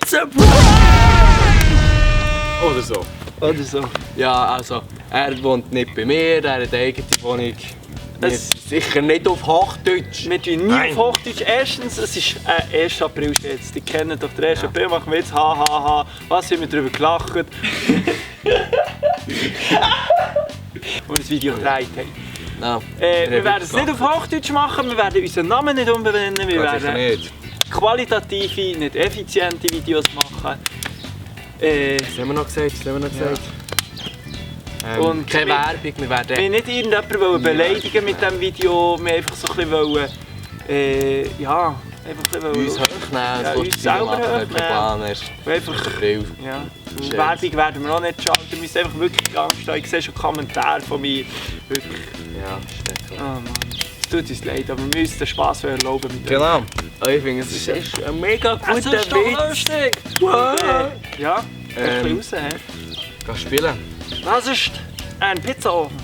Pizza, Bro! Oder so. Oder so. Ja, also, er wohnt nicht bei mir, er hat eine eigene Wohnung. Sicher nicht auf Hochdeutsch. Wir tun nie auf Hochdeutsch. Erstens, es ist 1. April jetzt. Die kennen doch den 1. April, machen wir jetzt ha. Was haben wir darüber gelacht? Und das Video gedreht haben. No, wir werden es nicht auf Hochdeutsch machen, wir werden unseren Namen nicht umbenennen, wir werden nicht. qualitative, nicht effiziente Videos machen. Was haben wir noch gesagt? Und keine Werbung, wir Wir werden... wollten nicht irgendjemanden beleidigen mit diesem Video, wir einfach so ein bisschen wollen, ja, einfach ein Uns bisschen hochnehmen, ja, das uns selber hochnehmen. Plan ist. einfach, April. ja. Und Schön. Werbung werden wir auch nicht schalten, wir müssen einfach wirklich Angst haben. Ich sehe schon Kommentare von mir, wirklich, Ja, ist nicht so. oh Mann. Es tut uns leid, aber wir müssen den Spass erlauben mit Genau. Ich finde, es ist echt ein mega guter Es ist doch Witz. lustig! Wow. Ja, ein bisschen raus, hä? Geh spielen. Das ist ein Pizzaofen.